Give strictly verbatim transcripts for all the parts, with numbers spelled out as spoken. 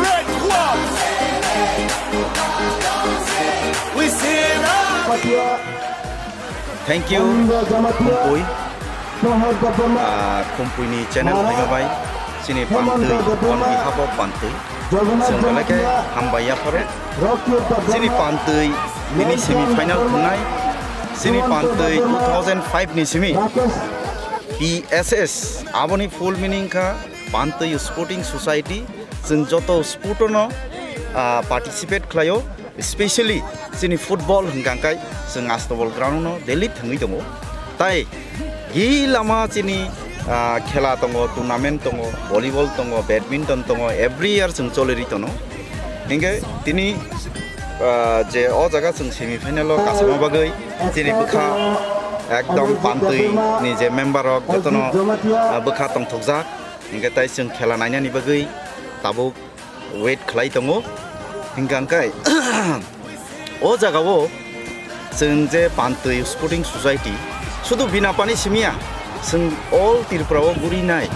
Red One! We say that. Thank you, Kumpui. Ah, Kumpui ni channel phaima bai chini pantwi, on behalf of pantwi. Chwng belai khe hambai yapharo. Chini pantwi bini semi final thwngnai. Chini pantwi two thousand five ni simi P S S, aboni full meaning kha Pantwi Sporting Society. Chwng joto sport no, ah, participate khlaio. Specially chini football hwnkha khe chwng Astabal ground no daily thwngwi tongo. Tai gi lama chini, ah, khela tongo, tournament tongo, volleyball tongo, badminton tongo, every year chwng choli ri tono. Hinkhe tini, ah, je o jaga chwng semi final o kasama bagwi chini bwkha ekdom pantwi ni je member rok jotono, ah, bwkha tongthokjak. Hinkhe tai chwng khela nainani bagwi tabuk wait khlai tongo. Hinkha khe o jagao chwng je Pantwi Sporting Society, sudu Binapani simiya, chwng all Tripura o gurinai,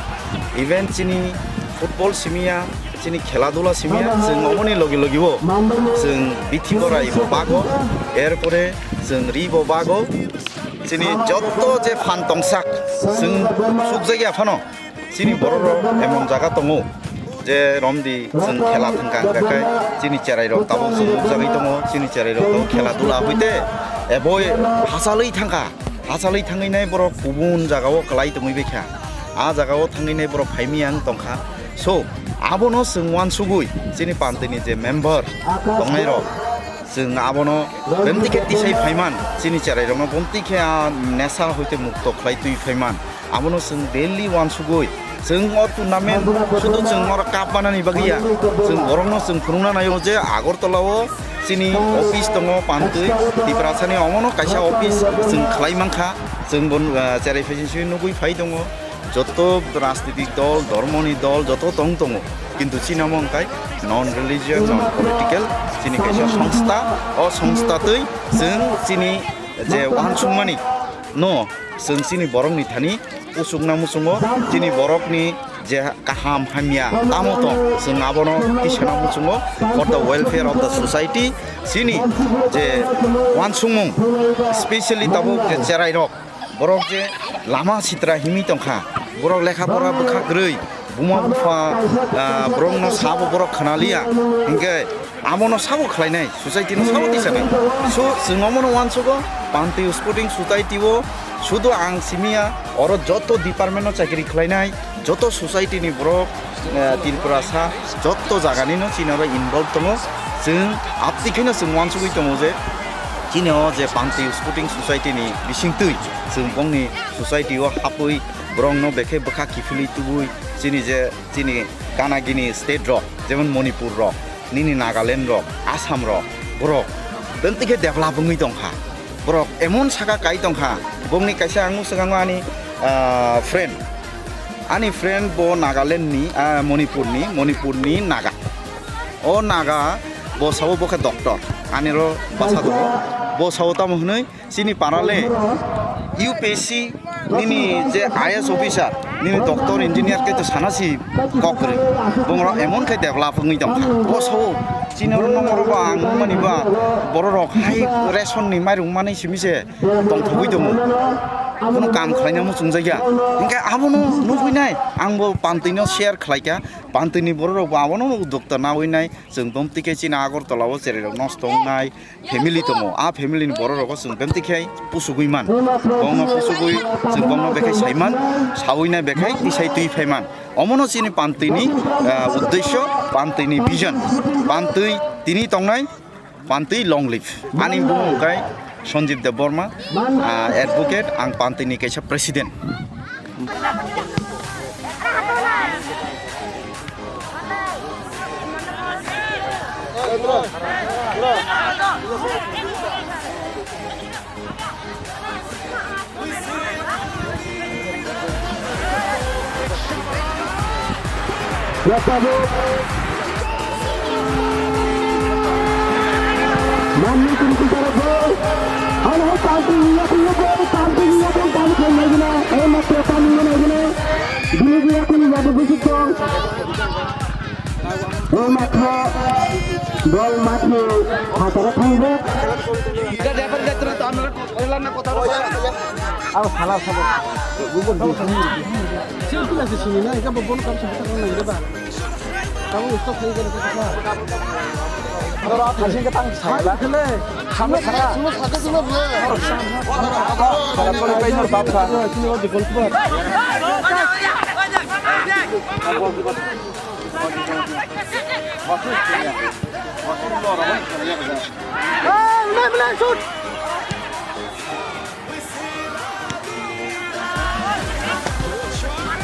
even chini football simiya, chini khela dula simiya, chwng omoni logi logi o chwng bithi borai bo bago, erpore chwng ri bo bago, chini jotto je phan tongsak chwng sukjakya phano. Chini borok rok emon jaga tongo je romdi chwng khela thwngkha hwnkha khe chini cherai rok tabuk chwng nukjagwi tongo, chini cherai rok tabuk khela dula hoite eboi hachalwi thangkha, hachalwi thangwi nai borok kubun jagao kwlai tongwi baikha, a jagao thangwi nai borok phaimiyang tongkha. So abono chwng uansugwi chini pantwini je member tongnai rok, chwng abono bemtwi khe tisai phaiman, chini cherai rokno bomtwi khe a nesa hoite mukto khlai twi phaiman. Abono chwng daily uansugwi, chwng o tournament sudu chwng oro cup manani bagwi ya, chwng borokno chwng phunukna naio je Agartala o chini office tongo, pantwi Tiprasani omono kaisa office chwng khlai mankha, chwng bo, ah, cherai phaising simi nugwi phai tongo, joto rajnitik dol, dhormoni dol joto tong tongo, kintu chini omo wngkha non religion, non political, chini kaisa songstha, o songstha twi chwng chini je uansukmani no chwng chini borokni thani pusukna muchungo, chini borokni je kaham hamya tamo tong, chwng abono tisana muchungo for the welfare of the society. Chini je uansukmung, specially tabuk je cherai rok, borok je lama sitra himwi tongkha, borok lekha pora bwkha kwrwi, buma bupha, ah, borokno sabo borok khwnaliya, hinkhe abono sabo khlainai, society no sabo tisanai. So, chwng omono uansugo, Pantwi Sporting Society o sudu ang simiya, oro joto department no chakri khlainai, joto society ni borok, eh, Tripura sa, joto jaga ni no chini oro involve tongo. Chwng apti kheno chwng uansugwi tongo je, chini o je Pantwi Sporting Society ni bisingtwi chwng bongni society o hapwi borok no bekhe bwkha kiphilwi tubui chini je chini gana gini state rok, jemon Manipur rok, nini Nagaland rok, Assam rok, borok bentwi khe develop wngwi tongkha. Borok emon saka kai tongkha, bongni kaisa ang swkango ani, ah, friend, ani friend bo Nagaland ni, ah, Manipur ni, Manipur ni Naga. O Naga bo sabo bo khe doctor, ani ro basa tongo. Bo sabo tamo hwnwi, chini para le U P S C nini je I A S officer, nini doctor, engineer khe to sana si kok kwrwi. Bongrok emon khe develop wngwi tongkha. Bo sao chini oro nongmoro ba ang nukmani ba borok rok hai ration ni mairung manwi simi se tongthogwi tongo. Kono kam khlaina muchung jakya. Hinkhe abono nugwi nai ang bo pantwi no share khlaikha. Pantwi ni borok rok bo abono uddokta nawi nai. Chwng bomtwi khe chini Agartala o cherai rok nosto wngnai. Family tongo, a family ni borok rogo chwng bemtwi khe pusugwi man, bongno pusugwi chwng bongno bekhai saiman, sawi nai bekhai tisai twi phaiman. Omono chini pantwi ni, ah, uddesyo, pantwi ni vision, pantwi tini tongnai, pantwi long live. Ani bumung kai Sanjeev Debbarma, ah, advocate, ang pantwi ni kaisa president. Ei matho dol matni hataro thango. Abo sala sabo. Sini pila se sini na, ika bo bono kam se buka nang ba. Kamu stop lagi kan kita. Ado rat hasil ke tang sala. Kele. Kamu sala. Semua satu semua dia. Kalau boleh bayar bab sa. Sini wajib gol keluar.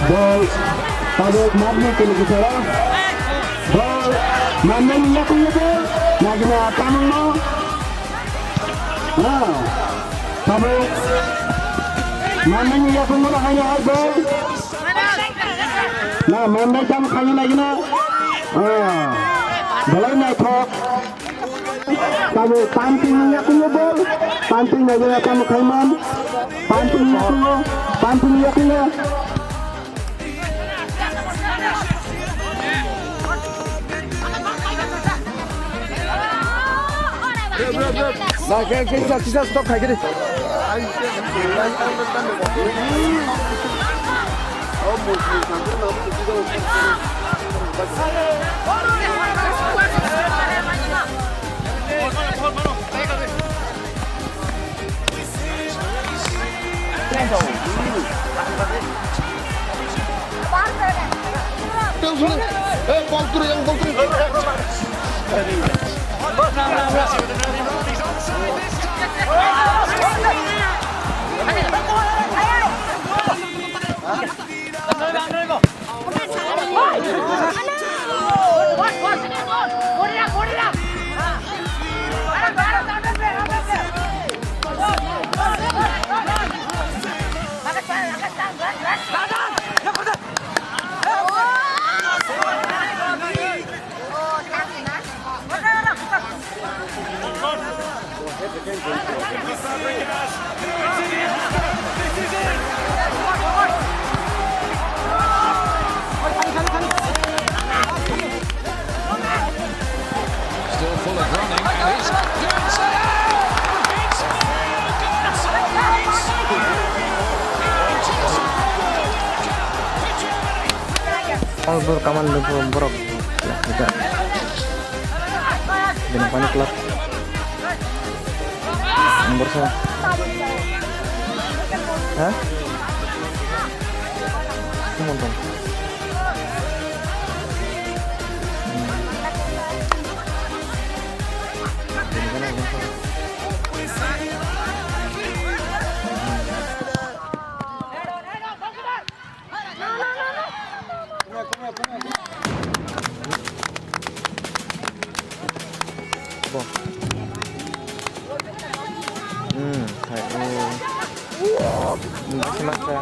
Bol tabuk matni kini kisara. Bol mannani yakungo bol. Nagina tamungno. Ah, tabuk mannani yakungo haino hai bol. Na, mandai tam khaina lagina. Ah, belai naithok. Tamo panting ni yakungo bol. Panting ni yakungo tamo khaiman. Panting ni yakungo. Panting ni yakungo. Na, kisa, kisa stop khai kiri. Yang sudah, eh, bol turu, yang bol turu. Still full of running, and he's going to say, "Oh, it's All bor kaman lubu borok. Bini pani club. Ang borsa. Ha? Kumon tong. Bo. Hmm, hai, oh. Hmm, masa, masa.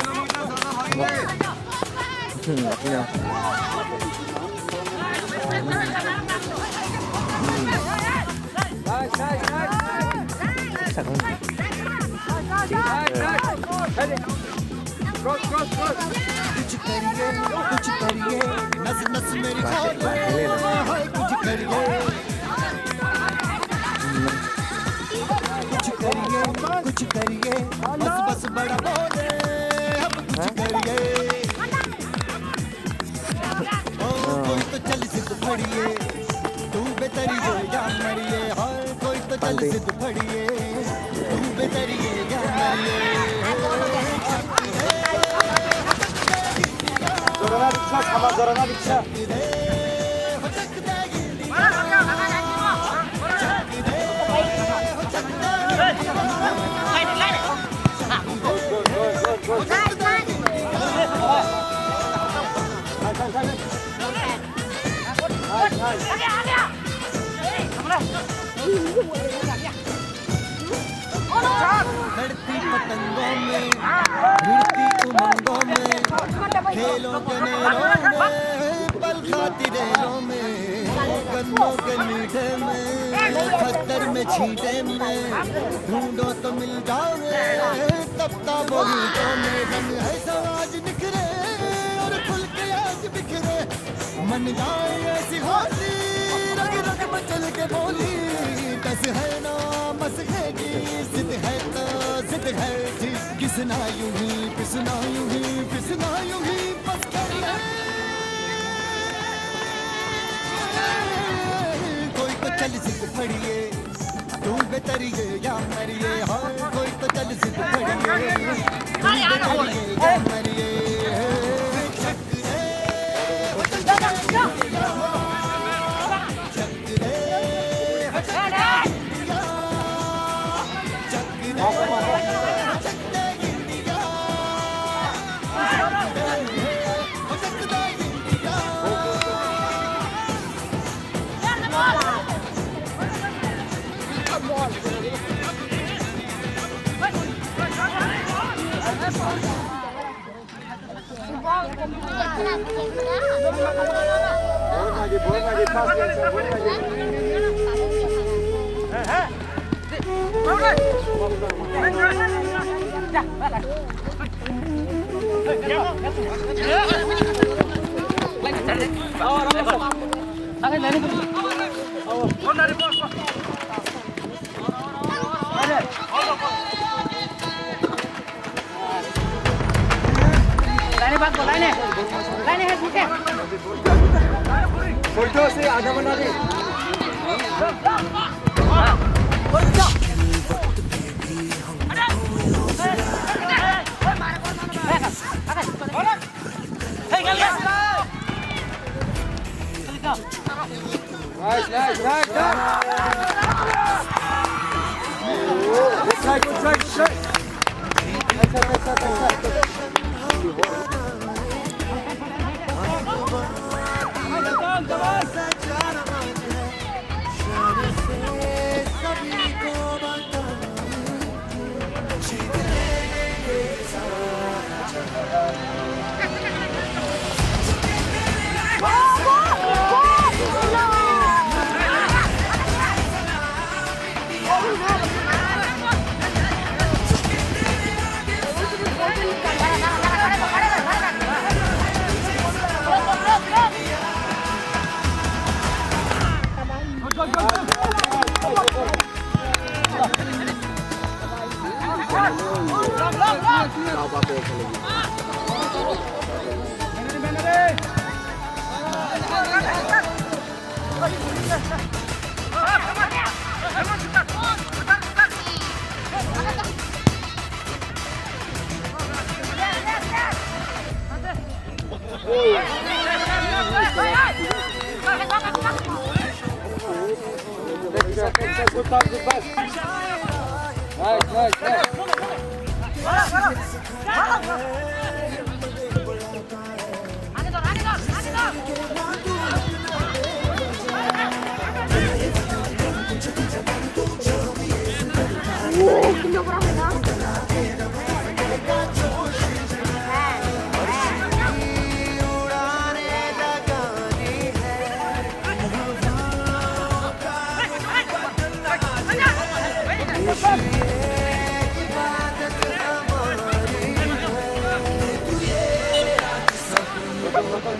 Hmm, aku ya. Hmm. Sakang. कुछ करिए, कुछ करिए, नस नस मेरी खोल, हाय कुछ करिए। कुछ करिए, कुछ करिए, बस बस बड़ा बोले, अब कुछ करिए। ओ कोई तो चल जिद फड़िए, तू बेतरी जो या मरिए, हाय कोई तो चल जिद फड़िए, तू बेतरी जो या मरिए। Jorana riksa, sama jorana riksa. लड़ती पतंगों में, भिड़ती उमंगों में, खेलों के मेलों में, पल खाती रेलों में, कदमों के मीठे में, खद्दर में छींटे में, ढूंढो तो मिल जाओगे, तब ताबो गीतों में। रंग है समाज निखरे और खुल के आज बिखरे। बन जाए ऐसी होली, रग रग में चल के बोली। बस है ना, बस है जी, जिद है तो जिद है जी। किसना यूं ही, पिसना यूं ही, पिसना यूं ही, बस कर ले। कोई तो चल जिद फड़िए, तू बेतरिए या मरिए, हाय कोई तो चल जिद फड़िए, तू बेतरिए या मरिए। लाइने बात को, लाइने। लाइने है, पीछे। फोटो से आधा बना दे। Hey, guys, guys. Nice, nice, nice, nice. Good try, good try, good try. Nice shot, nice shot, nice shot. Good pass, good pass. Nice, nice, nice.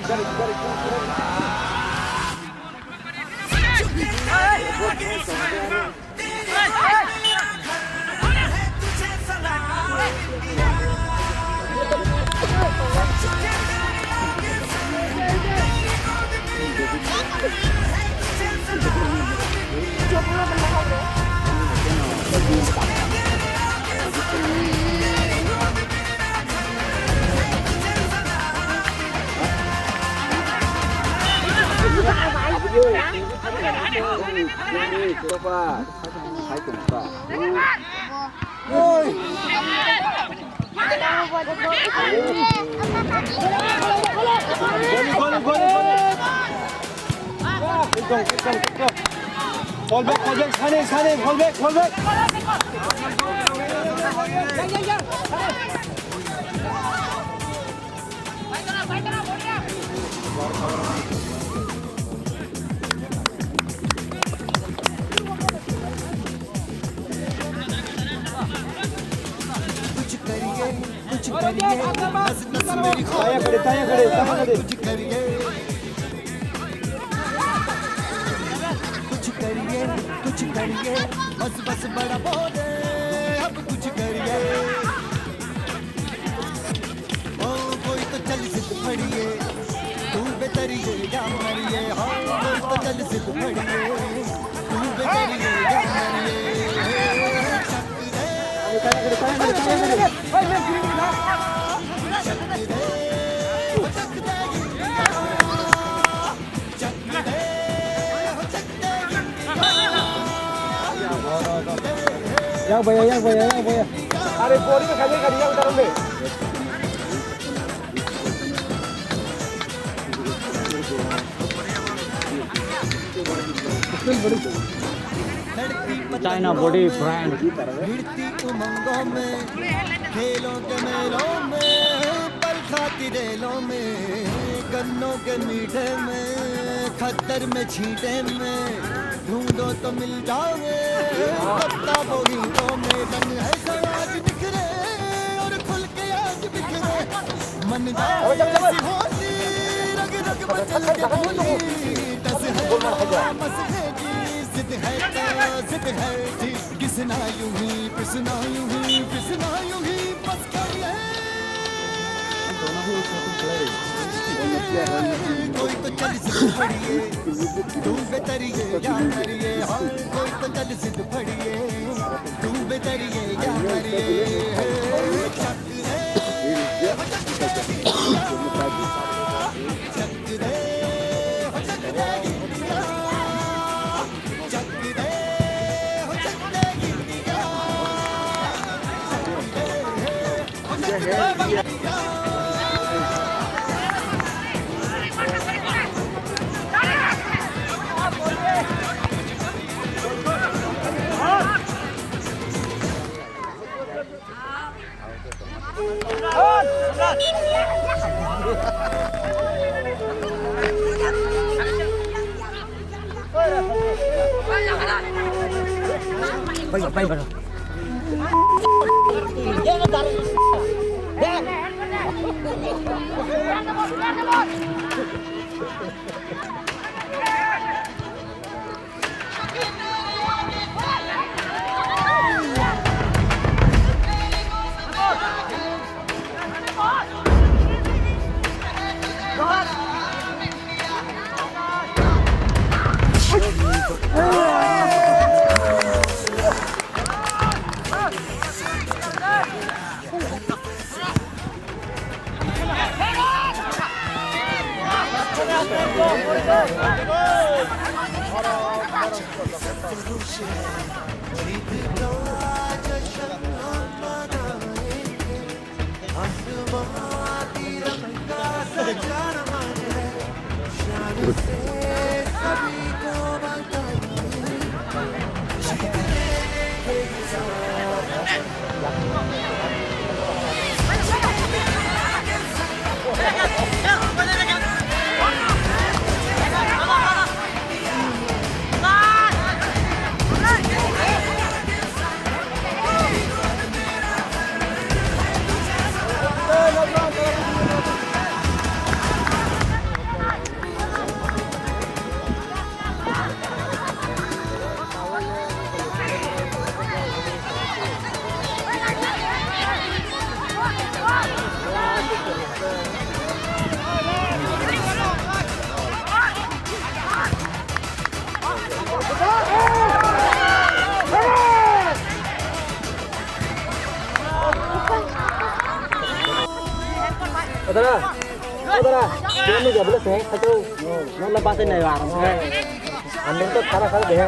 Goli, goli, goli, goli. Ekdom, ekdom, ekdom. Fall back, fall back, Sane, Sane, fall back, fall back. कुछ करिए, कुछ करिए, नस नस मेरी ताया खड़े, ताया खड़े, ताया खड़े। कुछ करिए। करिए, कुछ करिए, बस बस बड़ा बोले, अब कुछ करिए। ओ कोई तो चल जिद फड़िए, तू बेतरिए या मरिए, हाँ कोई तो चल जिद फड़िए, तू बेतरिए या मरिए। Yak baya, yak baya, yak baya. Are bori ka khali khali yak taram be. China body brand. भिड़ती उमंगों में, खेलों के मेलों में, पल खाती रेलों में, गन्नों के मीठे में, खद्दर में छींटे में, ढूंढो तो मिल जाओगे। पत्ता वो ईंटों में, रंग है सराज निखरे और खुल के आज बिखरे। मन जाने सी होती, रग रग में चल के बोली, दस है मस है जी, जिद है तो जिद है जी। घिसना यूं ही, पिसना यूं ही, पिसना यूं ही, बस कर ले। कोई तो चल जिद फड़िए, तू बेतरिए या मरिए, हाँ, कोई तो चल जिद फड़िए, तू बेतरिए या मरिए। Odara, odara, dia ni jabla seh, satu, nol lepas ini ya, orang seh. Ambil tu cara saya deh.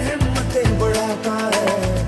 हिम्मतें बढ़ाता है।